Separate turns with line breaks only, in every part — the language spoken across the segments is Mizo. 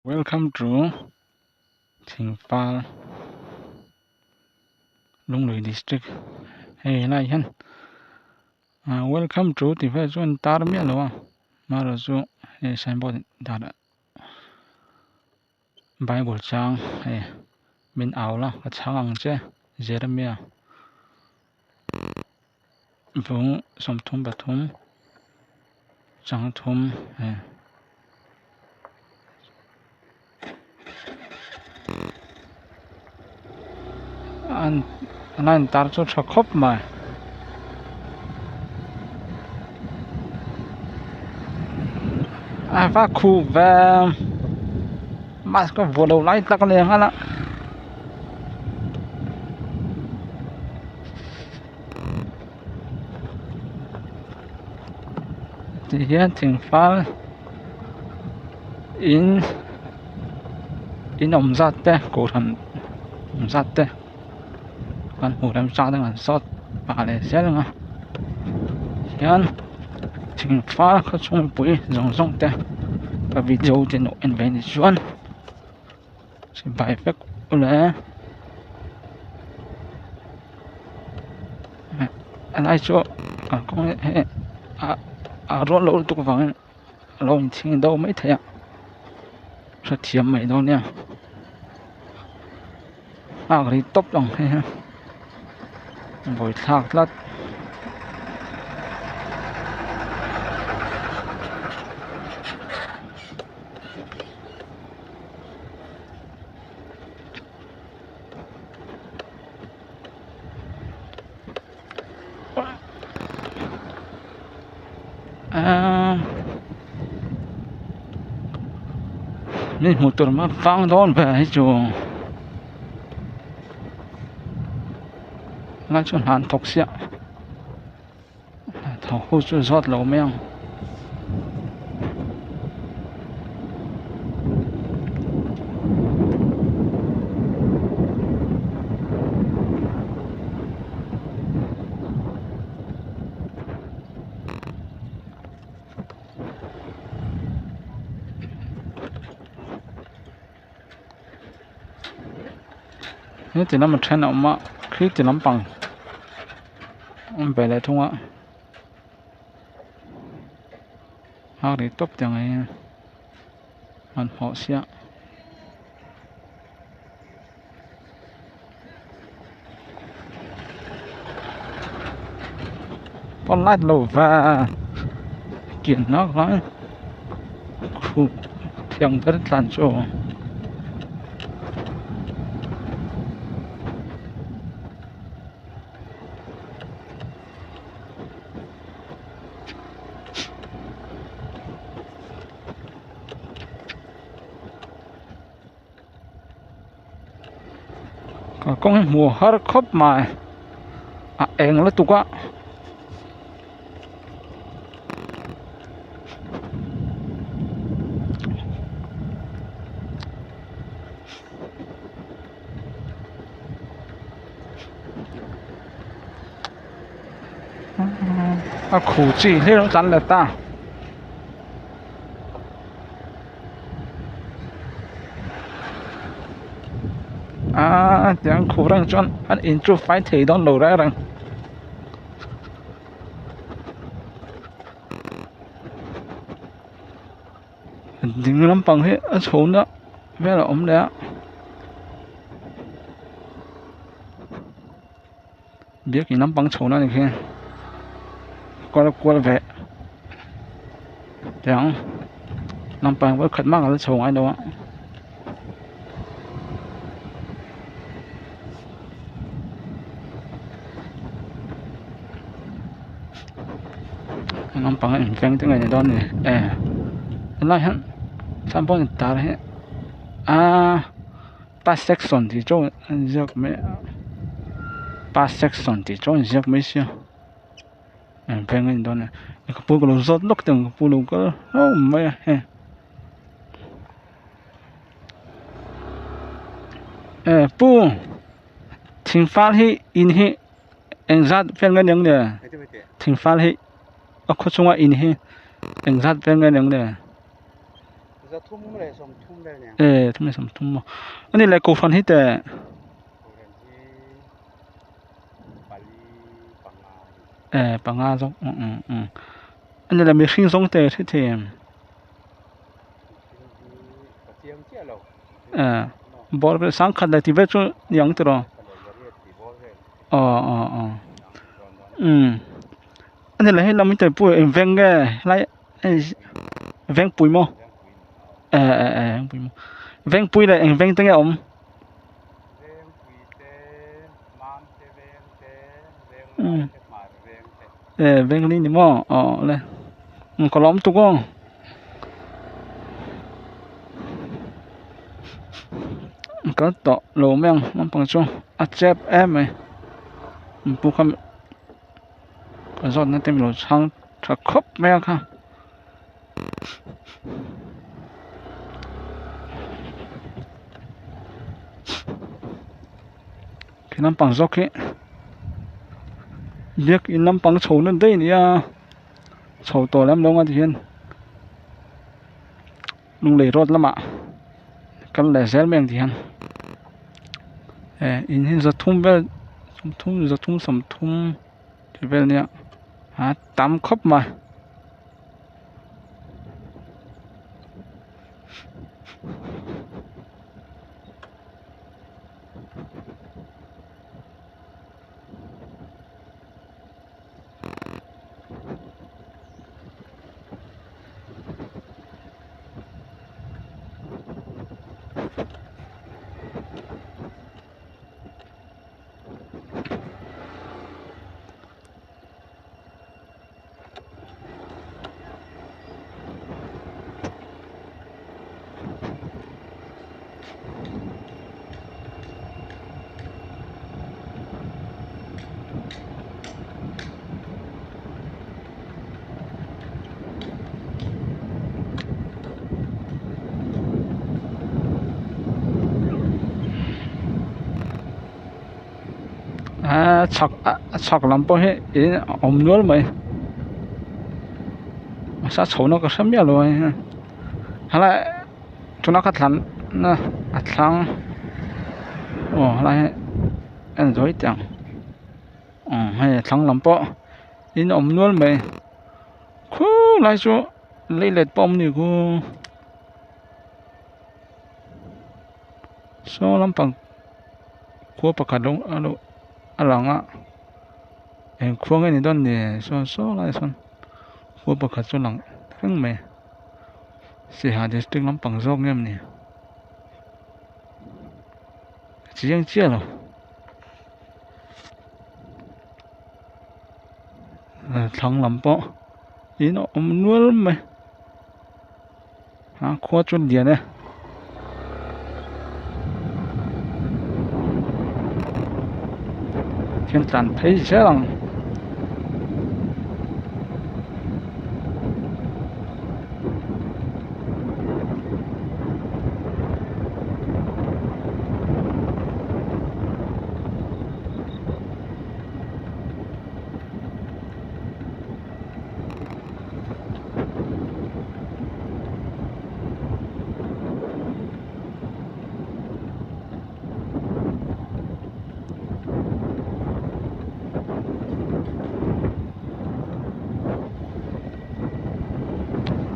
Welcome to Thingfal Lunglei district hei helai hian ah welcome to tih vel chu an tar miah lo a amaherawh chu hei signboard dan ah bible chang hei min au la ka chhang ang che Jeremia vung 33 chang thum hei an a intar chu tha khawp mai. A va khuh ve mask a vuah lo lai tak a ni ang a. Ti hian thing fal in in awm zat te kohhran awm zat te kan hmuh remchang deuh an sawt pah leh zel ang a hian thing fal khaw chhung mipui zawng zawng te ka video te an en ve anih chuan chibai vek ule a lai chu kalkawng hi a rual loh lutuk avangin a lo inchhing deuh maithei a hrethiam mai dawn nia nghak rih tawp ang hei hi vawithlak tlat. Mi hmuh tur a vang dawn ber hi chu lai chu hna an thawk siah hna thawk ho chu zawt lo mai ang. Heti lama then a awm a khi ti lampang a awm ve leh thung a nghak rih tawp tiang hi hmanhmawh siah. Con light lo va kian nak lai khuh thiang ber tlan chu. Kalkawng hi hmuh har khawp mai a eng lutuk a. A khu chi hlir an tlan leh ta. Aaa tiang khu reng chuan an in chu fai thei dawn lo reng reng. Ding lampang hi a chhohna vel a awm leh a biakin lampang chhohna a ni khi kual kual ve tiang lampang vawikhat mah ka la chho ngai lo a. Naupang in veng te ngei ni dawn a ni e helai hian signboard intar hi aaa bus section tih chu a inziak mai a bus section tih chu a inziak mai sia eng veng nge ni dawn ni ka pu ka lo zawt lawk teh ang ka pu lo kal hlauh mai a hei e pu thingfal hi in hi. Engzat vel nge niang le thingfal hi a khaw chunga in hi engzat vel nge niang le. E thum leh sawmthum maw ani leh kohhran hi teh. E panga zawk ani leh mihring zawng te hre thei em? E bawr vel sangkhat leh tih vel chu ni ang tiraw aw aw aw umm ani leh hei lam hi te pawh eng veng nge helai hei vengpui maw e e e vengpui maw vengpui leh eng veng te nge awm. E vengli ni maw aw le ka lawm tuk aw. Kal tawh lo mai ang naupang chu a chep em mai pu kha ka zawt na te min lo chhang tha khawp mai a kha. Khi lampang zawk hi biakin lampang chho na daih a ni a chho tawh lem lo ang a tihian lunglei road lamah kal leh zel mai ang tihian eh in hi zathum vel sawmthum zathum sawmthum tih vel ania a tam khawp mai. Chhak a chhak lam pawh hi in a awm nual mai mahse a chho na ka hre miah lo a helai tuna ka thlan na a thlang aw helai hi en zawi teh ang aw hei a thlang lam pawh in a awm nual mai khulai chu leilet pawh a awm a ni ku saw lampang khua pakhat lo a lo a lang a eng khua nge ni dawn ni sawn saw lai sawn khua pakhat chu a lang reng mai Saiha district lampang zawk nge maw ni a chiang chiah lo thlang lam pawh in a awm nual mai a khua chu a lian e. Khian tlan phei zel ang.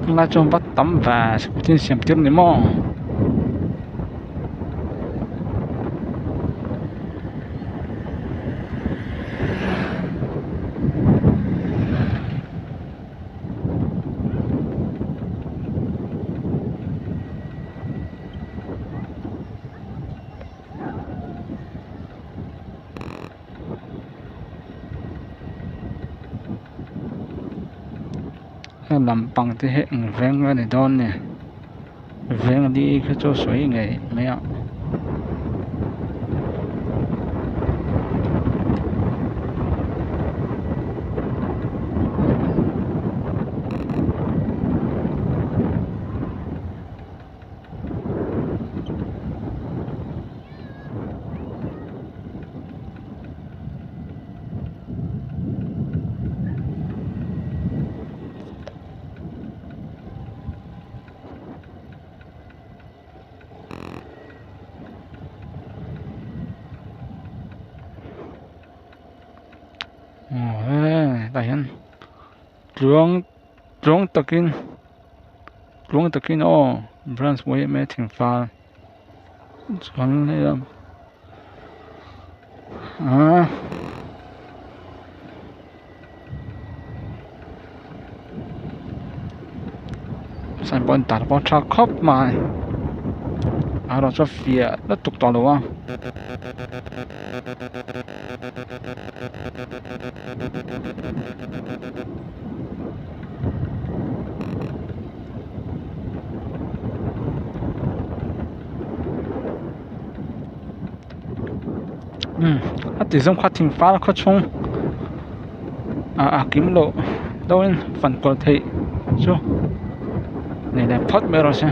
Tunlai chuan va tam ve scooty an siam tir a ni maw. Heng lampang te hi eng veng a ni dawn ni veng li kha chu sawi ngei mai a. Aw he tah hian tluang tluang takin tluang takin aw branch yma thingfal chuan hei ah. Signboard an tar pawh a tha khawp mai a erawh chu a fiah lutuk tawh lo a. Umm a ti zawng kha thing fal khaw chhung ah a kim loh deuhin fan kual theih chu nei leh phawt mai rawh se.